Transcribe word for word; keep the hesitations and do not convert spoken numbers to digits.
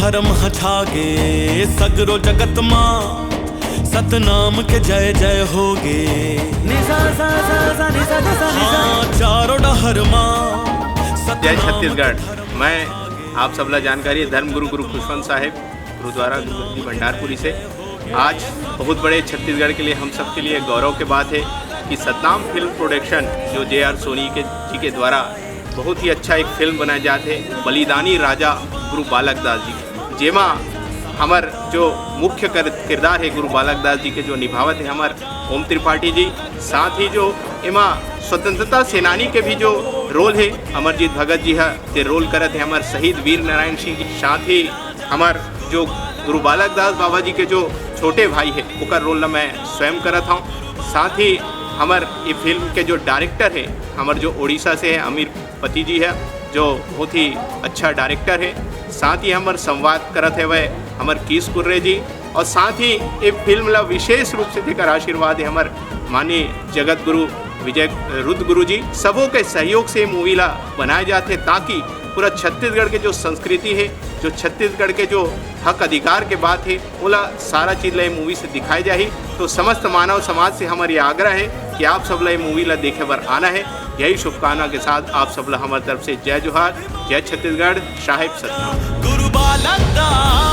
धर्म ह छागे सगरो जगत मा, सतनाम के जय जय होगे। निसा सा सा सा निसा निसा निसा। हाँ, चारों डहर मा जय सतनाम छत्तीसगढ़। के धर्म मैं छागे। आप सबला जानकारी है धर्मगुरु गुरु खुशवंत साहेब गुरुद्वारा गुरु भंडारपुरी से। आज बहुत बड़े छत्तीसगढ़ के लिए, हम सब के लिए गौरव के बात है कि सतनाम फिल्म प्रोडक्शन जो जे आर सोनी के जी के द्वारा बहुत ही अच्छा एक फिल्म बनाए जात है बलिदानी राजा गुरु बालक दास जी, जेमा हमर जो मुख्य कर, किरदार है गुरु बालक दास जी के जो निभावत है हमर ओम त्रिपाठी जी, साथ ही जो एमा स्वतंत्रता सेनानी के भी जो रोल है अमरजीत भगत जी हा ते रोल करत है हमर शहीद वीर नारायण सिंह जी, साथ ही हमर जो गुरु बालक दास बाबा जी के जो छोटे भाई है ओकर रोल ला मैं स्वयं करत हूँ। साथ ही हमर ये फिल्म के जो डायरेक्टर है हमर जो उड़ीसा से है अमीर पति जी है जो बहुत ही अच्छा डायरेक्टर है। साथ ही हमर संवाद करत है वह हमर कीस कुर्रे जी और साथ ही ये फिल्म ला विशेष रूप से देकर आशीर्वाद है हमर माननीय जगत गुरु विजय रुद्र गुरु जी। सबों के सहयोग से मूवी ला बनाए जाते ताकि पूरा छत्तीसगढ़ के जो संस्कृति है, जो छत्तीसगढ़ के जो हक अधिकार के बात है, ओला सारा चीज ला ये मूवी से दिखाए जाही। तो समस्त मानव समाज से हमारी आग्रह है कि आप सब ला ये मूवी ला देखे बर आना है। यही शुभकामना के साथ आप सब ला हमारी तरफ से जय जोहार, जय छत्तीसगढ़, साहेब सतनाम। गुरु बालक दास